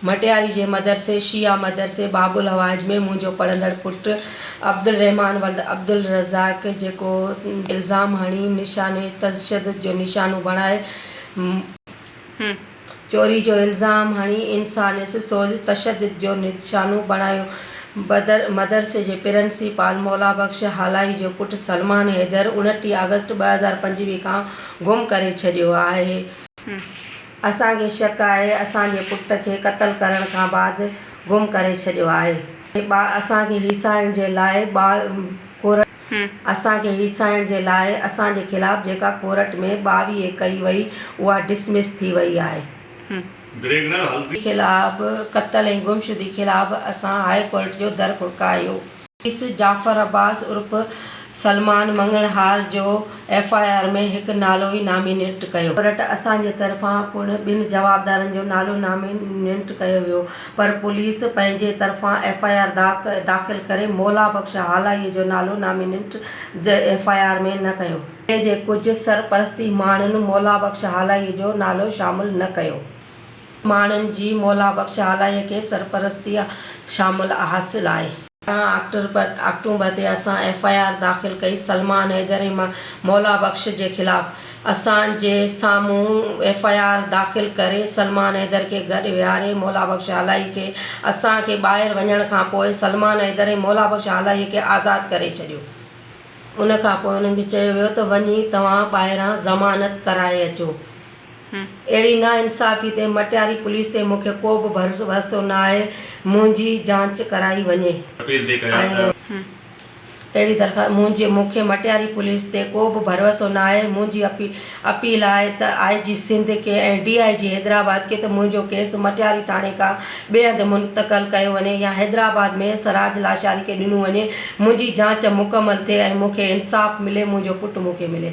مٽياري جي مدرسي شيعه مدرسي باب الحوائج ۾ منهنجو پڙهندڙ پٽ عبدالرحمان ولد عبدالرزاق جيڪو الزام هڻي نشاني تشدد جو نشانو بڻائي چوري جو الزام هڻي انسانيس سوز تشدد جو نشانو بڻايو مدرسي جي پرنسپال مولا بخش هالائي جو پٽ سلمان حيدر 29 آگسٽ 2025 کان گم ڪري ڇڏيو آهي. اسان کي شڪ آهي اسان جي پٽ کي قتل ڪرڻ کان بعد گم ڪري ڇڏيو آهي. اسان کي هيسائڻ جي لاء ڪورٽ اسان کي هيسائڻ جي لاء اسان جي خلاف جيڪا ڪورٽ ۾ 22 ڪئي وئي اها ڊسمس ٿي وئي آهي. خلاف قتل ۽ گمشدي خلاف اسان هاء ڪورٽ جو در کڙڪايو. پوليس جعفر عباس عرف سلمان مڱڻهار جو ايف I R ۾ هڪ نالو ئي نامينيٽ ڪيو. ڪورٽ اسان جي طرفان پڻ ٻن جوابدارن جو نالو نامينيٽ ڪيو ويو پر پوليس پنهنجي طرفان ايف I R داخل ڪري مولا بخش هالائي جو نالو نامينيٽ ايف I R ۾ نه ڪيو. جي ڪجهه سرپرستي ماڻهن مولا بخش هالائي جو نالو شامل نه ڪيو. ماڻهن جي مولا بخش هالائي کي سرپرستي شامل حاصل آهي. آڪٽوبر تي اسان ايف I R داخل ڪئي سلمان حيدر ۽ مولا بخش جي خلاف اسان جي سامهون ايف I R داخل ڪري سلمان حيدر کي گڏ ويهاري مولا بخش هالائي کي اسان کي ٻاهر وڃڻ کان پوء سلمان حيدر ۽ مولا بخش هالائي کي آزاد ڪري ڇڏيو. ان کان پوء انهن کي چيو ويو ته وڃي توهان ٻاهران ضمانت ڪرائي اچو. اهڙي ناانصافي تي مٽياري پوليس تي مون کي ڪو به ڀروسو نه آهي، منهنجي جاچ ڪرائي وڃي. اپيل تي ڪيا ته. اهڙي درخواست منهنجي مون کي مٽياري پوليس تي ڪو به ڀروسو نه آهي، منهنجي اپيل آهي ته آء جي سنڌ کي ۽ ڊي I جي حيدرآباد کي ته منهنجو ڪيس مٽياري ٿاڻي کان ٻئي هنڌ منتقل ڪيو وڃي يا حيدرآباد ۾ سراج لاشاري کي ڏنو وڃي، منهنجي جاچ مڪمل ٿئي ۽ مون کي انصاف ملي، منهنجو پٽ مون کي ملي.